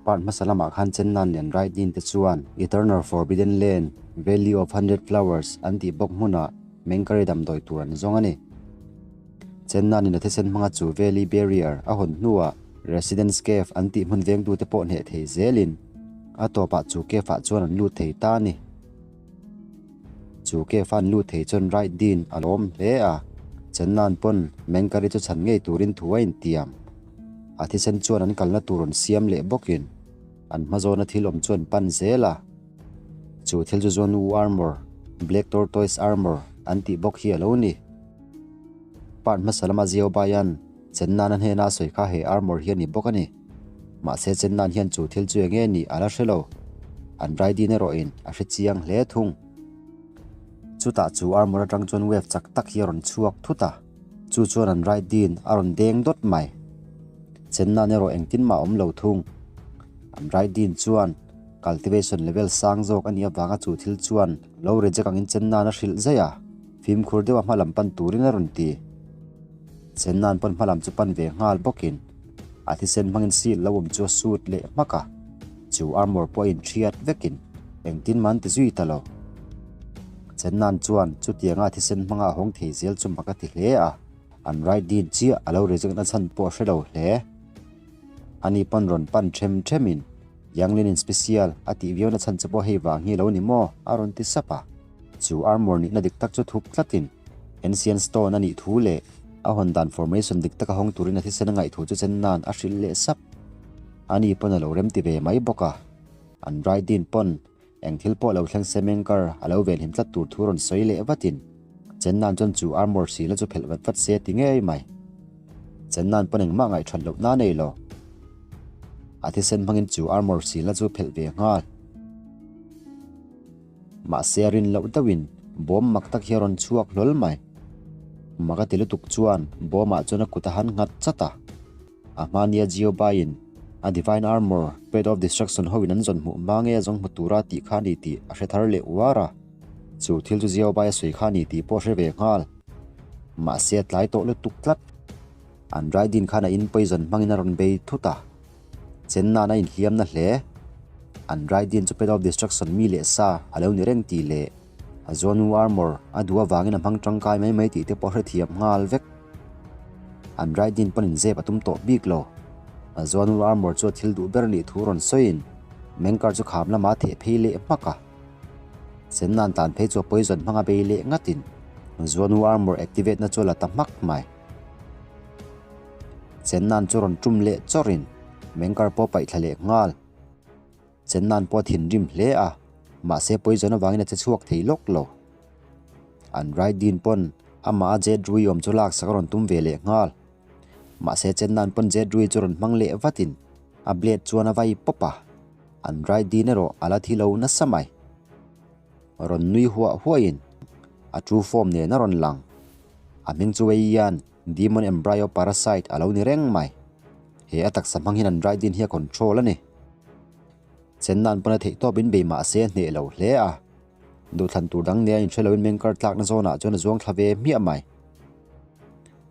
Part hmasa lamah khan Chennan leh an Raidin te chuan Eternal Forbidden Land, Valley of Hundred Flowers an tih bawk hmunah Mengkari damdawi tur an zawng a ni. Chennan in a thisen hmanga chu Valley Barrier a hawn hnuah Residence Cave an tih hmun vengtute pawh hneh thei zelin a tawpah chu cave ah chuan an lut thei ta a ni. Chu cave a an lut thei chuan Raidin a lawm hle a, Chennan pawn Mengkari chu chhan ngei turin thu a intiam. A thisen chuan an kalna tur rawn siam leh bawkin an hma zawna thil awm chu an pan zel a. Chu thil chu Zonu Armour, Black Tortoise Armour an tih bawk hi a lo ni. Part hmasa lama Xiaobaian Chennan a hnena a sawi kha he armour hi a ni bawk a ni. Mahse Chennan hian chu thil chu enge nih a la hre lo. An Raidin erawhin a hre chiang hle thung. Chutah chu armour atang chuan wave chak tak hi a rawn chhuak thut a. Chu chuan an right din a rawn deng dawt mai. Chennan erawh engtin mah a awm lo thung. An right din chuan cultivation level sang zawk a nih avanga chu thil chuan lo reject angin Chennan a hrilh zaih a, fimkhur deuha hma lam pan turin a rawn ti. Chennan pawn hma lam chu pan ve nghal bawkin a thisen hmangin seal lo awm chu a sut leh hmak a, chu armour pawh a inhriat vekin engtin mah an ti zui ta lo. Chennan chuan chutianga thisen hmanga a hawng thei zel chu mak a ti hle a, an right din chiah a lo reject na chhan pawh a hre lo hle. Ani pawn rawn pan them themin Yanglin in special a tih viau na chhan che pawh hei vang hi lo ni maw? a rawn ti sap a. Chu armour nihna dik tak chu thup tlatin Ancient Stone a nih thu leh a hawn dan formation dik taka hawng turin a thisen a ngaih thu chu Chennan a hrilh leh sap. Ani pawn a lo remti ve mai bawk a, an right din pawn Eng thil pawh lo thleng se Mengkar a lo venhim tlat tur thu rawn sawi leh vatin Chennan chuan chu armour sihna chu phelh vat vat se a ti ngei mai. Chennan pawn engmah ngaihthat loh na nei lo. A thisen hmangin chu armour sihna chu phelh ve nghal. Mahse a rin loh deuhin bawm mak tak hi a rawn chhuak hlawl mai. Mak a ti lutuk chuan bawmah chuan a kut a han nghat chat a. A hmania Jioba-in a Divine Armour, Path of Destruction hoin an zawn hmuh hma nge a zawng hmu tura tih kha a ni tih a hre thar leh uar a. Chu thil chu Jioba-i a sawi kha a ni tih pawh a hre ve nghal. Mahse a tlai tawh lutuk tlat. An Raidin khan a in poison hmangin a rawn bei thut a. Chen nan a inhliam na hle. An Raidin chu Path of Destruction mi leh sa a lo ni reng tih leh a Zonu Armour a duh avangin a hmang tangkai mai mai tih te pawh a hrethiam nghal vek. An Raidin pawn inzep a tum tawh bik lo. A Zuanul Armour chu a thil duh ber nih thu rawn sawiin Mengkar chu kham lamah a theh phei leh hmak a. Sennan tlan phei chu a poison hmanga bei leh ngatin Zuanul Armour activate na chu a la ta hmak mai. Sennan chu rawn tum leh chawrhin Mengkar pawh a paih thla leh nghal. Chennan pawh a thinrim hle a, mahse poison avangin a che chhuak thei lawk lo. An Raidin pawn amah a Jet Rui awm chu laksak a rawn tum ve leh nghal. Mahse Chennan pawn Jet Rui chu rawn hmang leh vatin a blade chuan a vai pawp a, an Raidin erawh a la thi lo nasa mai. Rawn nui huah huahin a true form nen a rawn lang. A hming chu Weiyan Demon Embryo Parasite a lo ni reng mai. He a taksa hmang hian an Raidin hi a control a ni. Chennan pawn a theih tawpin bei mahse a hneh lo hle a. Duhthlan tur dang nia inhre loin mengkar tlakna zawnah chuan a zuang thla ve hmiah mai.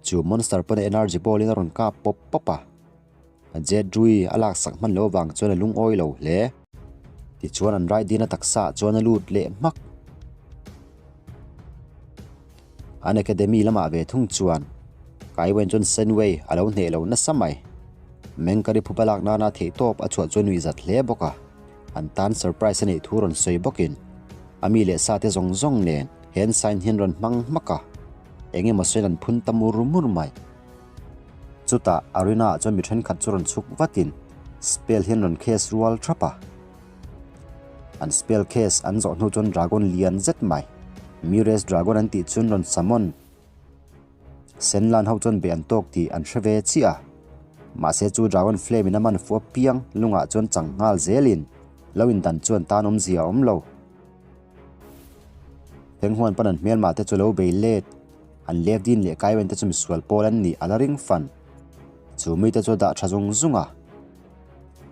Chu monster pawn a energy ball in a rawn kap pawp pawp a. A jet rui a laksak hman loh avang chuan a lungawi lo hle. Tichuan an Raidin a taksa ah chuan a lut leh hmak. An academy lamah ve thung chuan Kaiwen chuan Senwei a lo hneh lo nasa mai. Mengkari phupa lak nana theihtawp a chhuah chuan nuihzat hle bawk a. An tan surprise a neih thu rawn sawi bawkin a mi leh sa te zawng zawng nen hand sign hian rawn hmang hmak a, eng emaw sawiin an phun ta mur mur mai. Chutah arena ah chuan mi thenkhat chu rawn chhuk vatin spell hian rawn case rual thap a. An spell case an zawh hnu chuan dragon lian zet mai, Mires dragon an tih chuan rawn summon. Senlan ho chuan be an tawk tih an hre ve chiah a, mahse chu dragon flame in a man fuh apiang lungah chuan chang nghal zelin lo indan chuan tan awmzia a awm lo. Fenghuan pawn an hmelmah te chu lo bei let, an lef din leh Kaiwen te chu misual pawl an nih a la ring fan. Chu mite chu a dah tha zung zung a,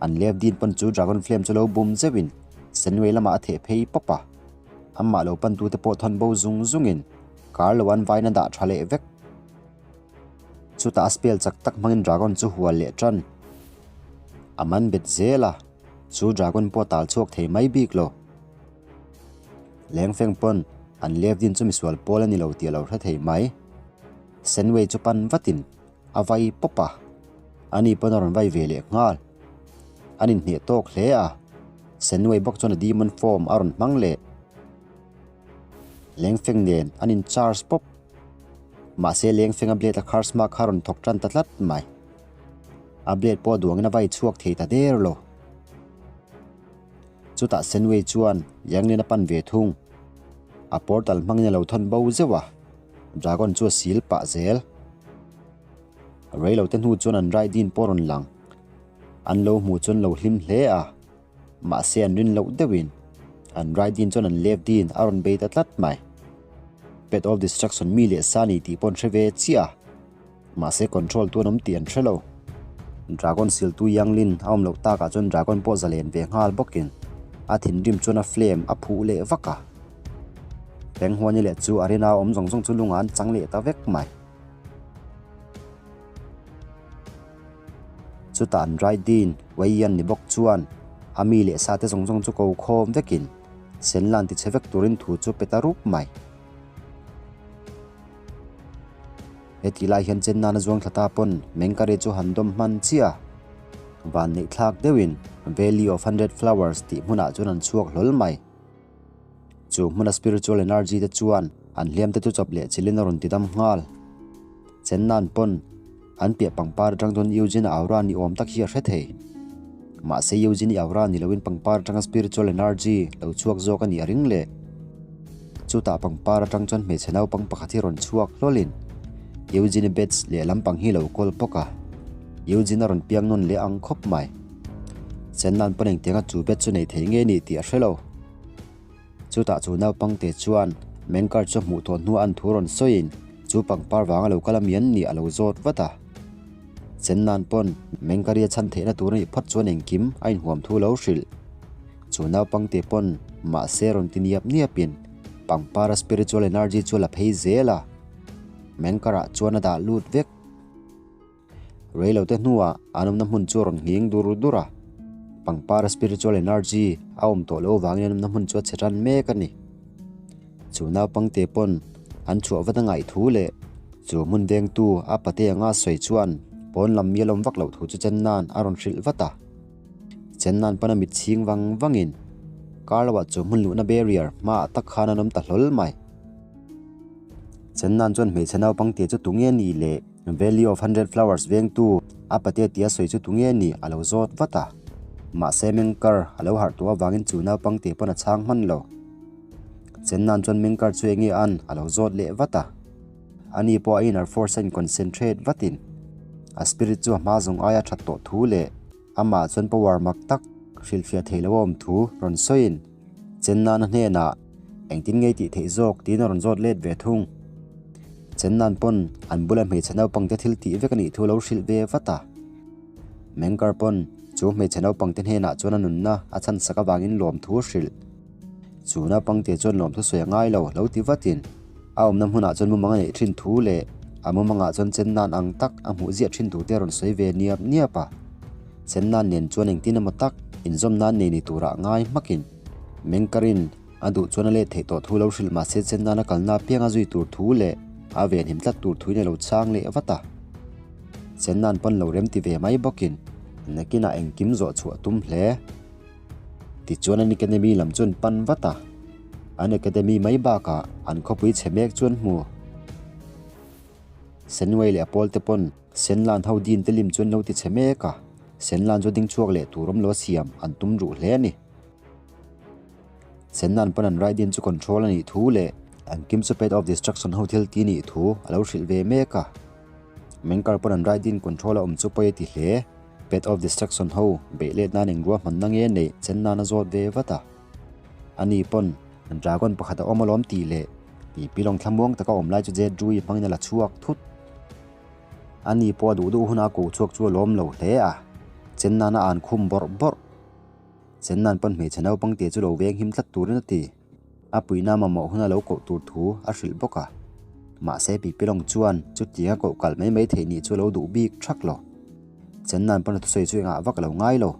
an lef din pawn chu dragon flame chu lo bum zeuhin Senwei lamah a theh phei pawp a, amah lo pantute pawh thawn bo zung zungin Kar lo an vain a dah tha leh vek. Chutah a spell chak tak hmangin dragon chu hual leh tan. A man bet zel a. Chu dragon pawh a tal chhuak thei mai bik lo. Lengfeng pawn an left din chu misual pawl a ni lo tih a lo hre thei mai. Senway chu pan vatin a vai pawp a, ani pawn a rawn vai ve leh nghal. An inhneh tawk hle a, Senway bawk chuan a demon form a rawn hmang leh. Lengfeng nen an in charge pawp. Mahse Lengfenga blade a curse mark kha a rawn thawk tan ta tlat mai. A blade pawh duangin a vai chhuak thei ta der lo. Chutah Senway chuan Yanglin a pan ve thung. A portal hmangin a lo thawn bo zeuh a, Dragon chu a sil pah zel. Reilote hnu chuan an Raidin pawh a rawn lang. An lo hmuh chuan lo hlim hle a, mahse an rin loh deuhin an Raidin chuan an Levdin a rawn bei ta tlat mai. Path of Destruction mi leh sa ni tih pawh an hre ve chiah a. Mahse control tu an awm tih an hre lo. Dragon siltu Yanglin a awm loh takah chuan Dragon pawh zalen ve nghal bawkin a thinrim chuan a flame a phuh leh vak a. Penghuani leh chu arena a awm zawng zawng chu lungah an chang leh ta vek mai. Chutah an Raidin, Weiyan ni bawk chuan a mi leh sa te zawng zawng chu ko khawm vekin Senlan tichhe vek turin thu chu pe ta rup mai. Heti lai hian chen nana zuang thla ta pawn Mengkare chu han dawm hman chiah a, van neih thlak deuhin Valley of Hundred Flowers tih hmunah chuan an chhuak hlawl mai. Chu hmuna spiritual energy te chuan an hliam te chu chawp leh chilhin a rawn ti dam nghal. Chen nan pawn an piah pangpar atang chuan Eugene a aura ni awm tak hi a hre thei. Mahse Eugene i aura ni loin pangpar atanga spiritual energy lo chhuak zawk a nih a ring leh. Chutah pangpar atang chuan hmeichhe naupang pakhat hi rawn chhuak hlawlin Eugene Bates leh lampang hi lo kawl bawk a. Eugene a rawn piang nawn leh ang khawp mai. Chennan pawn engtianga chu Bates chu nei thei nge ni tih a hre lo. Chutah chu naupangte chuan Menkar chu hmuh tawh hnuah an thu rawn sawiin chu pangpar vanga lo kal a mian nih a lo zawt vat a. Chennan pawn Menkari a chhan theihna tur a nih phawt chuan engkim a inhuam thu lo hrilh. Chu naupangte pawn mahse rawn ti niap niapin pangpara spiritual energy chu a la phei zel a, Menkarah chuan a dah lut vek. Reilote hnuah an awmna hmun chu a rawn nghing dur dur a, pangpara spiritual energy a awm tawh loh avangin an awmna hmun chu a chhe tan mek a ni. Chu naupangte pawn an chhuah vat a ngaih thu leh chu hmun vengtu a pate anga sawi chuan pawn lam mi a lawm vak loh thu chu chen nan a rawn hrilh vat a. Chennan pawn a mit chhing vang vangin kar loah chu hmun luhna barrier hmaah tak khan an awm ta hlawl mai. Chennan chuan hmeichhe naupangte chu tunge ni le Valley of Hundred Flowers vengtu a pate tia sawi chu tunge ni a lo zawt vat a. Mahse Mengkar a lo harh tawh avangin chu naupangte pawn a chhang hman lo. Chennan chuan Mengkar chu enge an a lo zawt leh vat a. Ani pawh a inner force a in concentrate vatin a spirit chu a hma zawng aia that tawh thu leh Amah chuan power mak tak hrilhfiah theih loh a awm thu rawn sawiin Chennan a hnenah engtin ngei tih theih zawk tiin a rawn zawt let ve thung. Chennan pawn an bula hmeichhe naupangte thil tih vek a nih thu a lo hrilh ve vat a. Mengkar pawn chu hmeichhe naupangte hnenah chuan a nunna a chhan sak avangin lawmthu a hrilh. Chu naupangte chuan lawmthu sawi a ngai lo lo ti vatin a awmna hmunah chuan mumang a neih thin thu leh a mumangah chuan Chennan ang tak a hmuh ziah thin tur te a rawn sawi ve niap niap a. Chennan nen chuan engtin emaw tak inzawm nan nei ni turah ngai hmakin Mengkarin a duh chuan a let theih tawh thu lo hrilh mahse Chennan a kalna apiang a zui tur thu leh a venhim tlat tur thuin a lo chhang leh vat a. Chennan pawn lo remti ve mai bawkin nakinah engkim zawh chhuah tum hle. Tichuan an academy lam chu an pan vat a, an academy mai bakah an khawpui chhe mek chu an hmu. Senway leh a pawl te pawn Senlan ho din te lim chu an lo ti chhe mek a, Senlan chu ding chhuak leh tur awm lo a siam an tum ruh hle a ni. Senlan pawn an Raidin chu control a nih thu leh an kim chu Path of Destruction ho thil ti nih thu a lo hrilh ve mek a. Mengkar pawn an Raidin control a awm chu pawi a ti hle. Path of Destruction ho beih let nan eng ruahmanna nge neih chen nan a zawt ve vat a. Ani pawn Dragon pakhat a awm alawm tih leh pipi lawng thlamuang taka awm lai chu Jet Drui hmangin a la chhuak thut. Ani pawh a duh duh huna ko chhuak chu a lawm lo hle a, chen nan a an khum bawrh bawrh. Chen nan pawn hmeichhe naupangte chu lo veng him tlat turin a ti. A puihna mamawh huna lo koh tur thu a hrilh bawk a. Mahse Pipi Lawng chuan chutianga koh kal mai mai theih nih chu a lo duh bik thak lo. Chennan pawn a thusawi chu engah vak a lo ngai lo.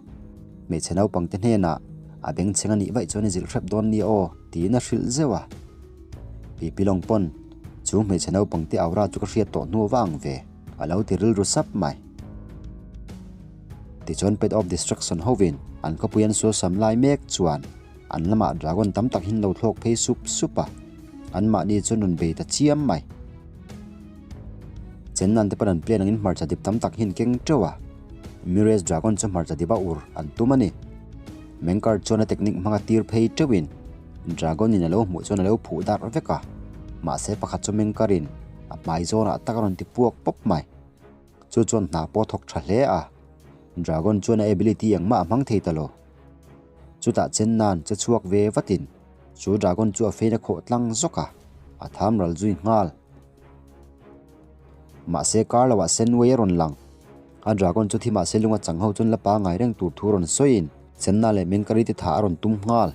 Hmeichhe naupangte hnenah a bengchheng a nih vaih chuan i zilh hrep dawn nia aw tiin a hrilh zeuh a. Pi Pilawng pawn chu hmeichhe naupangte aura chu ka hriat tawh hnu va ang ve a lo ti rilru sap mai. Tichuan Path of Destruction hovin an khawpui an sualsam lai mek chuan an lamah dragon tam tak hin lo thlawk phei sup sup a, anmahni chu nun bei ta chiam mai. Chennan te pawn an plan angin hmarcha dip tam tak hin keng teuh a, Mirage Dragon chu hmarcha dip a ur an tum a ni. Mengkar chuan a technique hmanga tir phei teuhin Dragon in a lo hmuh chuan a lo phuh darh vek a, mahse pakhat chu Mengkarin a hmai zawnah tak a rawn ti puak pawp mai. Chu chuan hna pawh a thawk tha hle a, Dragon chuan a ability engmah a hmang thei ta lo. Chutah Chennan che chhuak ve vatin chu Dragon chu a fein a khawh tlang zawk a, a tham ral zui nghal. Mahse kar loah Senwei a rawn lang. A Dragon chu thi mahse lunga chang ho chuan la pangai reng tur thu rawn sawiin Chenna leh Mengkari te tha a rawn tum nghal.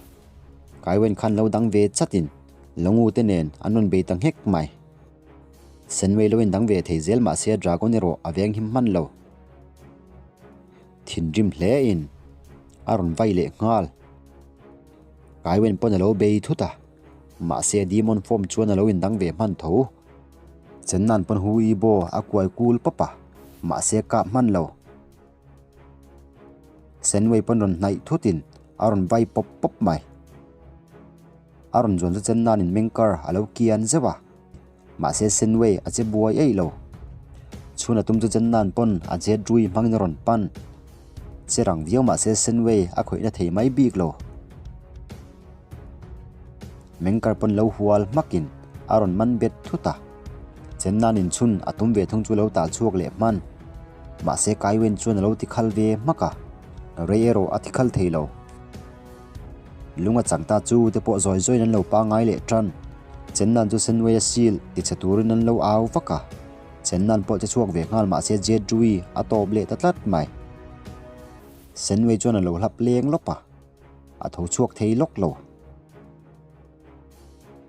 Kaiwen khan lo dang ve chatin Longu te nen an rawn bei ta nghek mai. Senwei lo in dang ve thei zel mahse Dragon erawh a veng him hman lo. Thinrim hle in a rawn vai leh nghal. Kaiwen pawn a lo bei thut a, mahse Demon form chuan a lo in dang ve hman tho. Chennan pawn Hu Yibo a kuai kul pawp a, mahse kap hman lo. Senwei pawn rawn hnaih thut in a rawn vai pawp pawp mai. A rawn zuan chu Chennan in mengkar a lo kian zeuh a, mahse Senwei a che buai eih lo. Chhun a tum chu Chennan pawn a jet rui hmangin a rawn pan. Che rang viau mahse Senwei a khawihna thei mai bik lo. Mengkar pawn lo hual hmakin a rawn man bet thut a, Chennan in chhun a tum ve thung chu lo tal chhuak leh hman. Mahse Kaiwen chuan a lo ti khal ve hmak a, rei erawh a ti khal thei lo. Lung a chang ta chu te pawh zawi zawiin an lo pangai leh tan. Chennan chu Senwei a sil ti chhe turin an lo au vak a, Chennan pawh che chhuak ve nghal mahse Jedrui a tawp leh ta tlat mai. Senwei chuan a lo hlap leng lawp a. A tho chhuak thei lawk lo.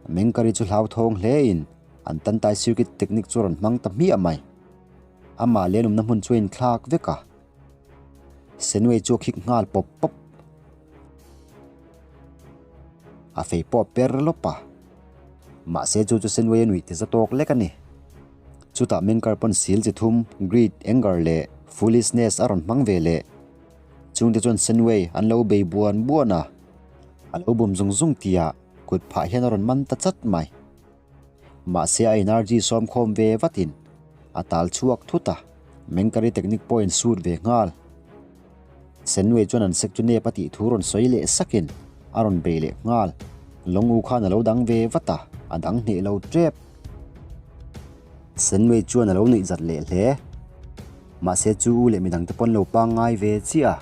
Mengkari chu hlauthawng hle in an tantai circuit technique chu a rawn hmang ta hmiah mai. Amah lenawmna hmun chu a inthlak vek a. Senwei chu a khik nghal pawp pawp. A fei pawh a per lawp a. Mahse chu chu Senwei a nuih ti za tawk lek a ni. Chutah Mengkar pawn sil chi thum, greed, anger leh foolishness a rawn hmang ve leh. Chungte chuan Senwei an lo bei buan buan a, a lo bawm zung zung tihah kut phah hian a rawn man ta chat mai. Mahse a energy sawm khawm ve vatin a tal chhuak thut a, Mengkari technique pawh a insut ve nghal. Senwei chuan an sek chu nep a tih thu rawn sawi leh sakin a rawn bei leh nghal. Lawng u khan a lo dang ve vat a, a dang hneh lo tep. Senwei chuan a lo nuih zat leh hle. Mahse chu u leh midangte pawn lo pangngai ve chiah a.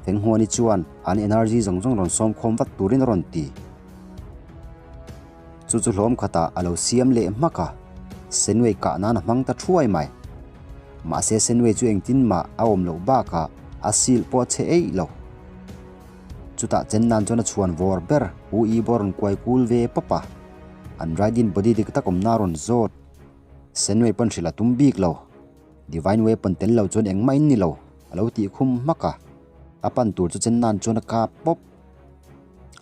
Fenghuani chuan an energy zawng zawng rawn sawm khawm vat turin a rawn ti. Chu chu hlawm khatah a lo siam leh hmak a, Senwei kah nan a hmang ta thuai mai. Mahse Senwei chu engtin mah a awm loh bakah a sil pawh a chhe eih lo. Chutah chen nan chuan a chhuan vawr ber U Ibo rawn kuai kul ve pawp a, an riding body dik tak awmna a rawn zawt. Senwei pawn hrilh a tum bik lo. Divine Weapon tel lo chuan engmah in ni lo, a lo tih khum hmak a. A pan tur chu chen nan chuan a kap pawp.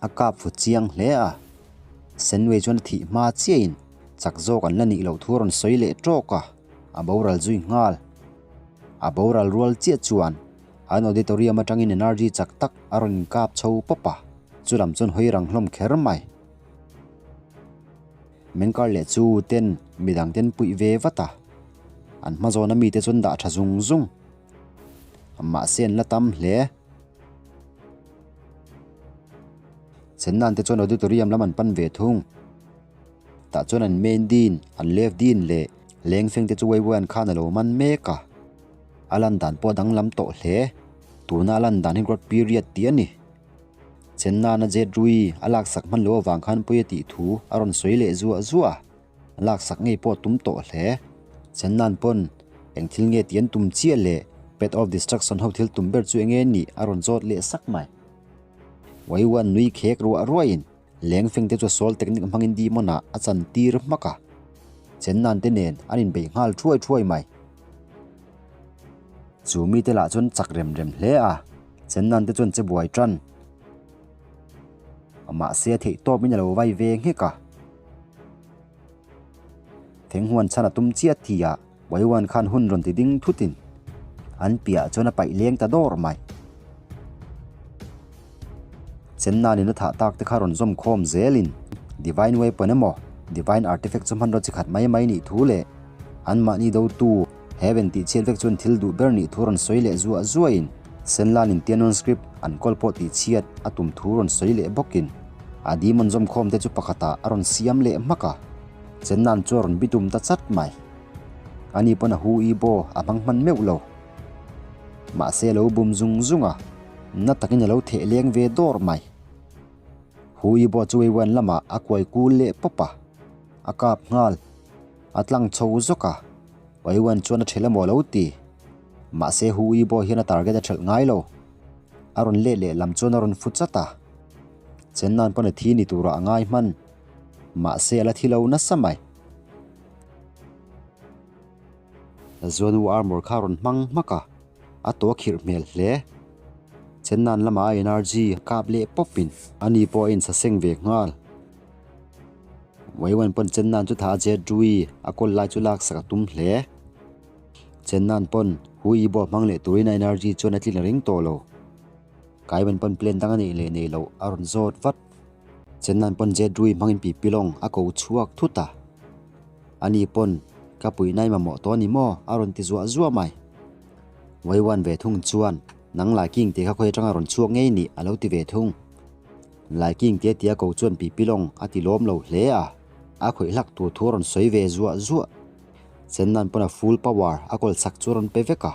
A kap fu chiang hle a. Senwei chuan a thih hma chiahin chak zawk an la nih loh thu a rawn sawi leh tawk a, a boral zui nghal. A boral rual chiah chuan an auditorium atangin energy chak tak a rawn inkap chho pawp a, chulam chuan hawi rang hlawm kher mai. Mengkar leh chu ten midang ten puih ve vat a, an hma zawna mite chuan dah tha zung zung. Mahse an la tam hle. Chennan te chuan auditorium lam an pan ve thung. Tah chuan an main din, an left din leh lengfeng te chu Weiwei an khan a lo man mek a. A lan dan pawh a danglam tawh hle. Tuna a lan dan hi growth period tih a ni. Chennana Jet Rui a laksak hman lo avang khan pawi a tih thu a rawn sawi leh zuah zuah a, a laksak ngei pawh a tum tawh hle. Chennan pawn eng thil nge tih an tum chiah leh Path of Destruction ho thil tum ber chu enge nih a rawn zawt leh sak mai. Waiwan nui khek ruah ruahin Lengfeng te chu soul technique hmangin Demon ah a chan tir hmak a, Chennan te nen an inbeih nghal thuai thuai mai. Chu mite lah chuan chak rem rem hle a. Chennan te chuan che buai tan. Mahse a theih tawpin a lo vai ve nghek a. Thenghuan chhan a tum chiah tih ah Waiwan khan hun rawn ti ding thutin an piah chuan a paih leng ta dawr mai. Chennanin a thah tak te kha rawn zawm khawm zelin Divine Weapon emaw Divine Artifact chu hmanraw chi khat mai mai nih thu leh anmahni dotu Heaven tih chhiat vek chuan thil duh ber nih thu rawn sawi leh zuah zuahin Senlanin Tianon Script an kawl pawh tih chhiat a tum thu rawn sawi leh bawkin a Demon zawm khawm te chu pakhatah a rawn siam leh hmak a. Chennan chu a rawn bitum ta chat mai. Ani pawn a hu i baw a hmang hman meuh lo. Mahse a lo bum zung zung a, na takin a lo theh leng ve dawr mai. Hu i baw chu Weiwan lamah a kuai kul leh pawp a, a kap nghal. A tlang chho zawk a, Weiwan chuan a ṭhelh emaw lo ti. Mahse Hu i baw hian a target a ṭhelh ngai lo. A rawn let leh lam chuan a rawn fu chat a. Chennan pawn a thi ni turah a ngai hman. Mahse a la thi lo nasa mai. Zuanu armor kha a rawn hmang hmak a, a tawh a khirh hmel hle. Chennan lamah a energy kap leh pawpin ani pawh a insaseng ve nghal. Weiwen pawn Chennan chu tha a jet Rui a kawl lai chu laksak a tum hle. Chennan pawn Hu Yibo hmang leh turin a energy chuan a tlin a ring tawh lo. Kaiwen pawn plan dang a neih leh neih loh a rawn zawt vat. Chennan pawn Jet Rui hmangin Pipilong a ko chhuak thut a. Ani pawn, Ka puihnai mamawh tawh a ni maw? a rawn ti zuah zuah mai. Weiwan ve thung chuan, Nang Lai King tih kha khawi atanga rawn chhuak ngei nih a lo ti ve thung. Lai King tia tia ko chuan Pipilong a ti lawm lo hle a, a khawih hlak tur thu a rawn sawi ve zuah zuah. Chennan pawn a full power a kawl chak chu a rawn pe vek a.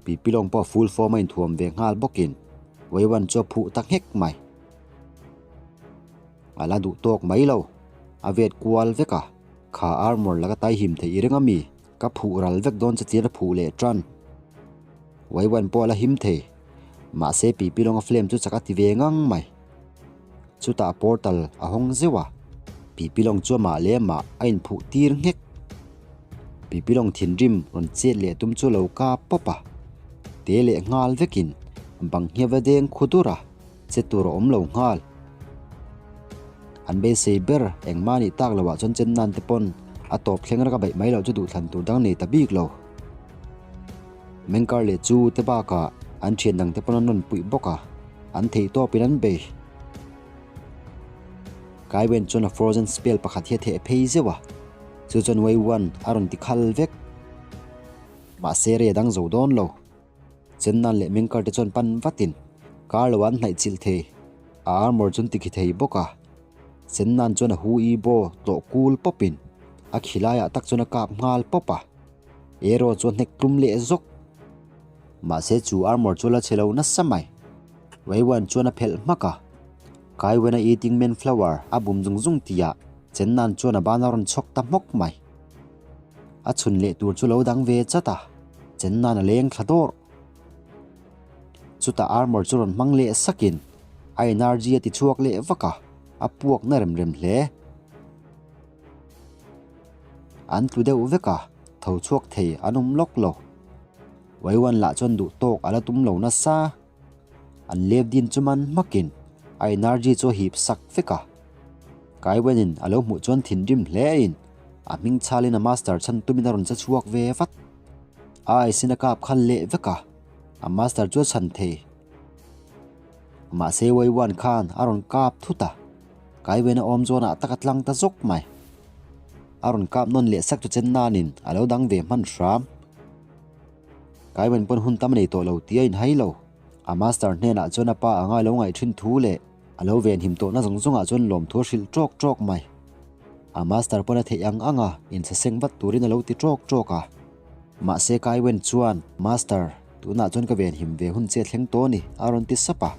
Pipilong pawh a full form a inthuam ve nghal bawkin Weiwan chu a phuh ta nghek mai. A la duh tawk mai lo. A vet kual vek a. Kha armor laka tai him theih i ring a mi? Ka phuh ral vek dawn che chian a phuh leh tan. Weiwen pawh a la him thei. Mahse pipi lawnga flame chu chak a ti ve ngang mai. Chutah portal a hawng zeuh a. Pipi lawng chu amah leh amah a inphuh tir nghek. Pipi lawng thinrim rawn chet leh tum chu lo kap pawp a. Te leh nghal vekin bang hniava deng khu dur a. Che tur a awm lo nghal. An beisei ber engmah nih tak loh ah chuan chen nan te pawn a tawp thleng raka beih mai loh chu duhthlan tur dang nei ta bik lo. Mengkar leh chu te bakah an thian dang te pawn an rawn puih bawk a, an theih tawpin an bei. Kaiwen chuan a frozen spell pakhat hi a theh phei zeuh a, chu chuan Wei Wan a rawn ti khal vek. Mahse rei a dang zo dawn lo. Chennan leh Mengkar te chuan pan vatin car lo an hnaih chilh thei, a armor chuan tikhi thei bawk a. Chennan chuan a hu i baw tlawh kul pawpin a khilaiah tak chuan a kap nghal pawp a, arrow chu a hnek tlum leh zawk. Mahse chu armor chu la chhe lo nasa mai. Weiwan chuan a phelh hmak a, Kaiwen a eating man flower a bum zung zung tihah Chennan chuan a ban a rawn chhawk ta hmawk mai. A chhun leh tur chu lo dang ve chat a, chen nan a leng thla dawrh. Chutah armor chu rawn hmang leh sakin a energy a ti chhuak leh vak a, a puak na rem rem hle. An tlu deuh vek a, tho chhuak thei an awm lawk lo. Waiwan lah chuan duh tawk a la tum lo nasa. An lep din chu man hmakin a energy chu a hip sak vek a. Kaiwen-in a lo hmuh chuan thinrim hlein a hming chhalin a master chhan tumin a rawn che chhuak ve vat. A aisin a kap khal leh vek a, a master chu a chhan thei. Mahse Wei Wan khan a rawn kap thut a, Kaiwen-a awm zawnah tak a tlang ta zawk mai. A rawn kap nawn leh sak chu chen nanin a lo dang ve hman hram. Kaiwen pawn hun tam a nei tawh lo tih a inhai lo. A master hnenah chuan a pa anga a lo ngaih thin thu leh a lo venhim tawhna zawng zawngah chuan lawmthu a hrilh tawk tawk mai. A master pawn a theih ang ang a, insaseng vat turin a lo ti tawk tawk a. Mahse Kaiwen chuan, Master, tunah chuan ka venhim ve hun che thleng tawh a ni, a rawn ti sap a.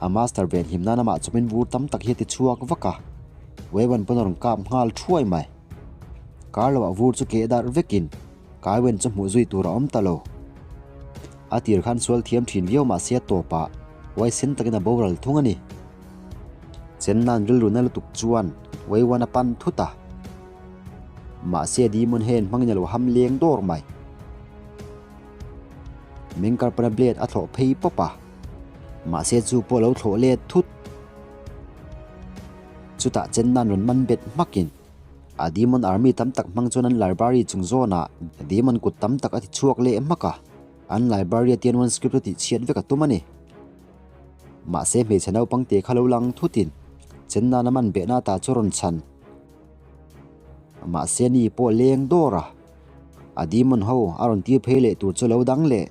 A master venhim nan amah chawmin vur tam tak hi a ti chhuak vak a. Weiwen pawn a rawn kap nghal thuai mai. Kar loah vur chu keh darh vekin Kaiwen chu hmuh zui tur a awm ta lo. A tir khan sual thiam thin viau mahse a tawpah huaisen takin a boral thung a ni. Chennan rilru na lutuk chuan Weiwan a pan thut a. Mahse Demon Hand hmangin a lo ham leng dawr mai. Mengkar pana blade a thlawh phei pawp a, mahse chu pawh a lo thlawh let thut. Chutah Chenna'n rawn man bet hmakin a Demon Army tam tak hmang chuan an library chung zawnah Demon kut tam tak a ti chhuak leh hmak a, an library a Tianwan script chu tihchhiat vek a tum a ni. Mahse hmeichhe naupang te kha lo lang thutin Chenna'n a man behna ta chu rawn chhan. Mahse ni pawh leng dawr a, a demon ho a rawn tir phei leh tur chu lo dang leh.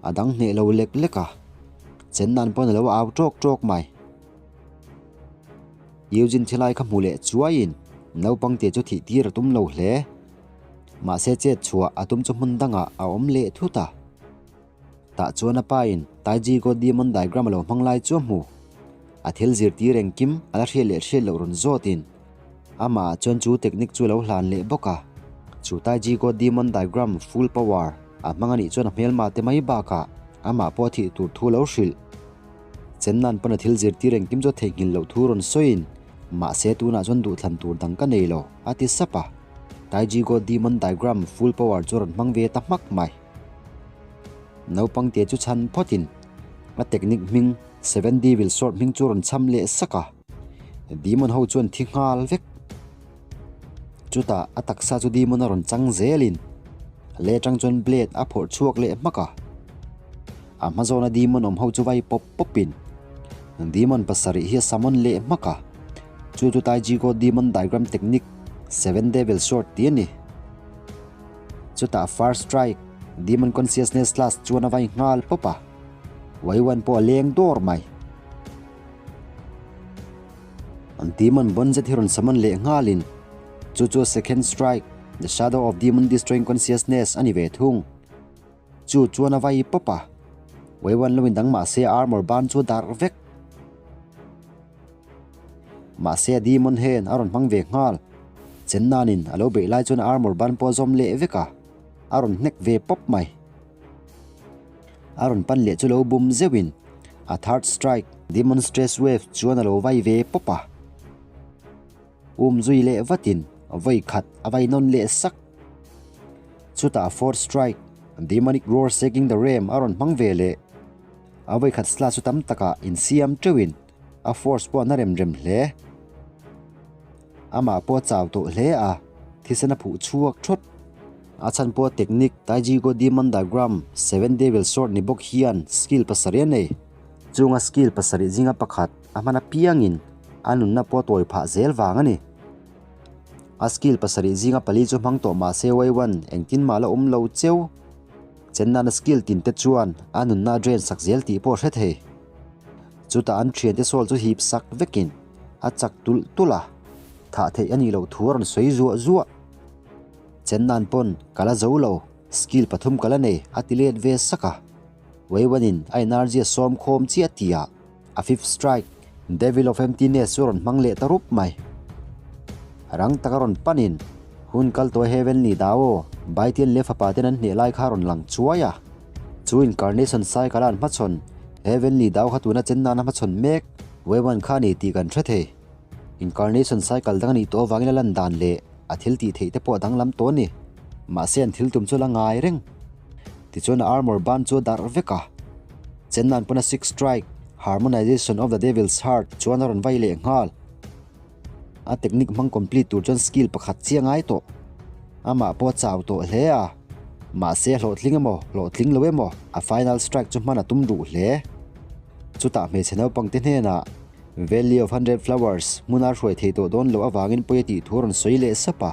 A dang hneh lo lek lek a, Chenna'n pawn a lo au tawk tawk mai. Eugene thilai kha hmu leh chuaiin naupang te chu thih tir a tum lo hle. Mahse chet chhuah a tum chu hmun dangah a awm leh thut a. Tah chuan a pain Taiji God Demon Diagram a lo hmang lai chu a hmu. A thil zirtir engkim a la hriat leh hriat loh rawn zawtin amah chuan chu technique chu a lo hlan leh bawk a. Chu Taiji God Demon Diagram full power a hmang anih chuan a hmelma te mai bakah amah pawh a thih tur thu a lo hrilh. Chenna'n pawn a thil zirtir engkim chu a theihnghilh loh thu rawn sawiin, Mahse tunah chuan duhthlan tur dang ka nei lo, a ti sap a. Taiji God Demon Diagram full power chu a rawn hmang ve ta hmak mai. Naupang te chu chhan phawtin a technique hming Seven Devil Sword hming chu a rawn chham leh sak a. Demon ho chuan thi nghal vek. Chutah a taksa chu demon a rawn chang zelin leh atang chuan blade a phawrh chhuak leh hmak a. A hma zawna demon awm ho chu vai pawp pawpin demon pasarih hi a summon leh hmak a. Chu chu Taiji God Demon Diagram Technique Seven Devil Sword tih a ni. Chutah First Strike Demon Consciousness Slash chuan a vai nghal pawp a. Waiwan pawh a leng dawr mai. An demon bon zet hi rawn summon leh nghalin chu chu Second Strike, The Shadow of Demon Destroying Consciousness a ni ve thung. Chu chuan a vai pawp a, Weiwan lo indang mah se armor ban chu a darh vek. Mahse a demon hen a rawn hmang ve nghal. Chennanin a lo beih lai chuan a armor ban pawh a zawm leh vek a, a rawn hnek ve pawp mai. A rawn pan leh chu lo bum zeuhin a third strike Demon Stress Wave chuan a lo vai ve pawp a. Um zui leh vatin vawi khat a vai nawn leh sak. Chutah fourth strike Demonic Roar Shaking the Realm a rawn hmang ve leh. A vawi khat slash chu tam takah insiam teuhin a force pawh a na rem rem hle. Amah pawh a chau tawh hle a, thisen a phuh chhuak thawt. A chhan pawh technique Taiji Go Demon Diagram Seven Devil Sword ni bawk hian skill pasarih a nei. Chunga skill pasarih zinga pakhat a hman apiangin a nunna pawh a tawi phah zel vang a ni. A skill pasarih zinga pali chu hmang tawh mahse Wei-Wan engtin mah la awm lo cheu. Chennana skill tin te chuan a nunna a drain sak zel tih pawh a hre thei. Chutah an thiante sawl chu hip sak vekin a chak tulh tulh a, thah theih a nih loh thu a rawn sawi zuah zuah. Chennan pawn ka la zo lo, skill pathum ka la nei a ti let ve sak a. Weiwanin a energy a sawm khawm chiah tihah a fifth strike, Devil of Emptiness chu a rawn hmang leh ta rup mai. Rang taka rawn panin hun kal tawh Heavenly Dao, Baitian leh fapa ten an hneh lai kha a rawn lang chuai a. Chu incarnation cycle a an hmachhawn Heavenly Dao kha tuna chen nana hmachhawn mek Weiwan kha a ni tih kan hre thei. Incarnation cycle dang a nih tawh avangin a lan dan leh a thil tih theih te pawh a danglam tawh a ni. Mahse an thil tum chu a la ngai reng. Tichuan a armor ban chu a darh vek a. Chen nan pawn a sixth strike, Harmonization of the Devil's Heart chuan a rawn vai leh nghal. A technique hmang complete tur chuan skill pakhat chiah ngai tawh. Amah pawh a chau tawh hle a, mahse a hlawhtling emaw hlawhtling lo emaw a final strike chu hman a tum duh hle. Chutah hmeichhe naupang te hnenah Valley of Hundred Flowers hmuna hruai thei tawh dawn loh avangin pawi a tih thu a rawn sawi leh sap a.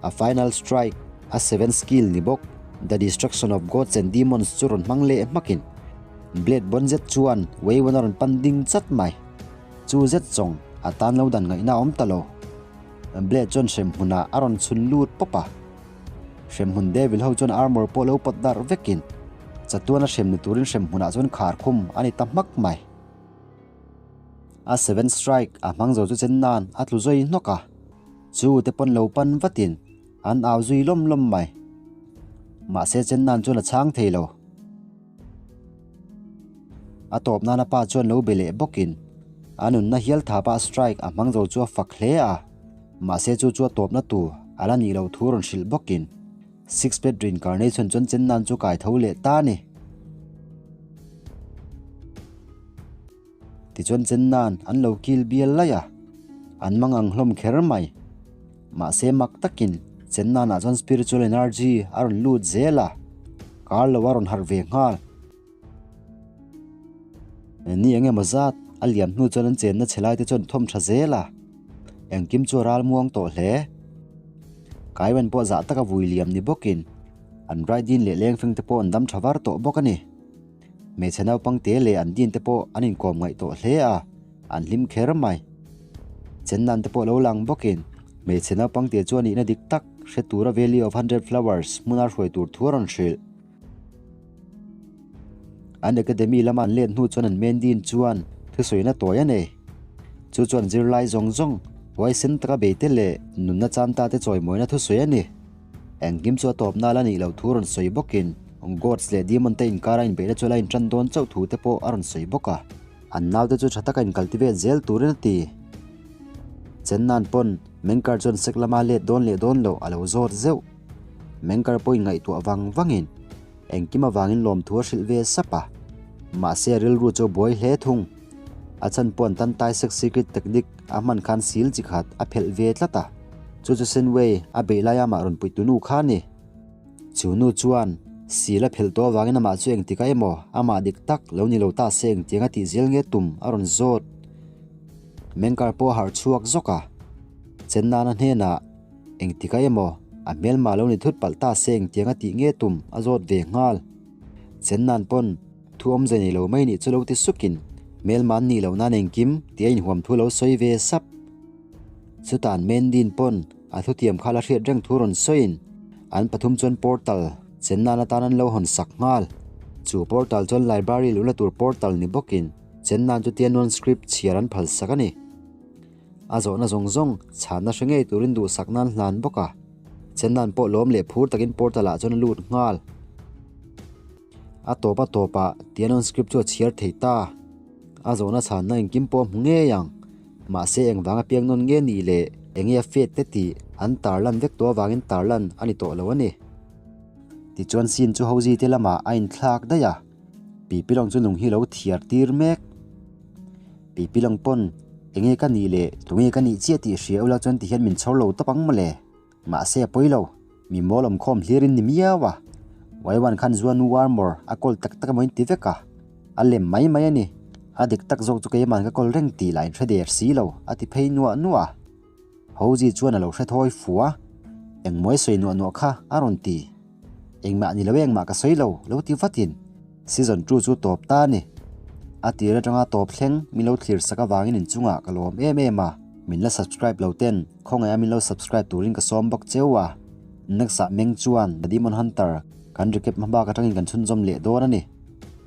A final strike, a seventh skill ni bawk, The Destruction of Gods and Demons chu rawn hmang leh hmakin Blade bawn zet chuan Weiwen a rawn pan ding chat mai. Chu zet zawng a tan lo dan ngaihna a awm ta lo. Blade chuan hremhmunah a rawn chhun lut pawp a. Hremhmun devil ho chuan armor pawh lo pawt darh vekin chatuana hrem ni turin hremhmunah chuan khar khum a ni ta hmak mai. A seven strike a hmang zo chu chen nan a tlu zui hnawk a. Chu te pawn lo pan vatin an au zui lawm lawm mai. Mahse chen nan chuan a chhang thei lo. A tawp nana pa chuan lo be leh bawkin a nunna hial thapa strike a hmang zo chu a fak hle a, mahse chu chu a tawpna tur a la nih loh thu rawn hrilh bawkin. Six Path Reincarnation chuan Chen Nan chu kai tho leh ta a ni. Tichuan Chen Nan an lo kil bial laih a, an mang ang hlawm kher mai. Mahse mak takin Chen Nan ah chuan spiritual energy a rawn lut zel a, kar lo a rawn harh ve nghal. Ni eng emaw zat a liam hnu chuan an chenna chhe laite chuan thawm tha zel a, engkim chu a ral muang tawh hle. Kaiwen pawh zah taka vui liam ni bawkin an rai din leh lengfeng te pawh an dam tha var tawh bawk a ni. Hmeichhe naupang te leh an din te pawh an inkawm ngaih tawh hle a, an hlim kher mai. Chennan te pawh lo lang bawkin hmeichhe naupang te chuan nihna dik tak hre tura Valley of Hundred Flowers hmuna hruai tur thu a rawn hrilh. An academy lama an let hnu chuan an main dean chuan thusawiin a tawi a nei. Chu chuan zirlai zawng zawng, huaisen taka beite leh nunna chan ta te chawimawina thusawi a ni. Engkim chu a tawp nal a nih loh thu rawn sawi bawkin Gods leh Demon te inkara inbeihna chu a la intan dawn chauh thu te pawh a rawn sawi bawk a. An naute chu tha taka incultivate zel turin a ti. Chennan pawn Menkar chuan sek lama let dawn leh dawn loh a lo zawt zeuh. Mengkar pawhin ngaihtuah vang vangin engkim avangin lawmthu a hrilh ve sap a, mahse a rilru chu a buai hle thung. A chhan pawh an tan tai sek secret technique a hman khan sil chi khat a phelh ve tlat a, chu chu Senwei a beih laia amah rawn puih tu nu kha a ni. Chu nu chuan sil a phelh tawh avangin amah chu engtikah emaw amah dik tak lo ni lo ta se engtiang a tih zel nge tum a rawn zawt. Mengkar pawh a harh chhuak zawk a, Chennana hnenah Engtikah emaw a hmelmah lo ni thut palh ta se engtiang a tih nge tum a zawt ve nghal. Chennan pawn thu awmze nei lo mai nih chu lo ti sukin hmelmah an nih loh nan engkim tih a inhuam thu lo sawi ve sap. Chutan Mendin pawn a thutiam kha la hriat reng thu rawn sawiin an pathum chuan portal Chennan atan an lo hawn sak nghal. Chu portal chuan library luhna tur portal ni bawkin Chennan chu Tianwan script chhiar an phal sak a ni. A zawhna zawng zawng chhanna hre ngei turin duhsak nan hlan bawk a, Chennan pawh lawm leh phur takin portal ah chuan a lut nghal. A tawp a tawpah Tianon script chu a chhiar thei ta. A zawhna chhanna engkim pawh a hmu ngei ang. Mahse engvang a piang nawn nge nih leh enge a fet te tih an tarlan vek tawh avangin tarlan a ni tawh lo a ni. Tichuan scene chu Hozi te lamah a inthlak daih a, Pipilawng chu lung hi lo thiar tir mek. Pipilang pawn enge ka nih leh tunge ka nih chiah tih hria ula chuan tihian min chhawr lo tawp ang mawle. Mahse a pawi lo, mi mawl awm khawm hlirin ni miau a. Waiwan khan Zuanu armor a kawl tak tak emaw in ti vek a, a lem mai mai a ni. A dik tak zawk chu keiman ka kawl reng tih lah in hre der si lo, a ti phei nuah nuah a. Hozi chuan a lo hre thawi fu a, Engmaw i sawi nuah nuah kha a rawn ti. Engmah ni lo e engmah ka sawi lo, lo ti vatin season two chu tawp ta a ni. A tir atanga tawp thleng min lo thlir sak avangin inchungah ka lawm em em a, min la subscribe lo ten khawngaih a min lo subscribe turin ka sawm bawk cheu a. Next ah meng chuan The Demon Hunter kan recap hma bak atangin kan chhunzawm leh dawn a ni.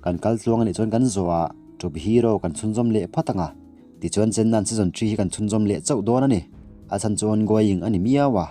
Kan kal tluang anih chuan kan zawh ah To Be Hero kan chhunzawm leh phawt ang a. Tichuan Chennan season 3 hi kan chhunzawm leh chauh dawn a ni. A chhan chu ongoing a ni miau a.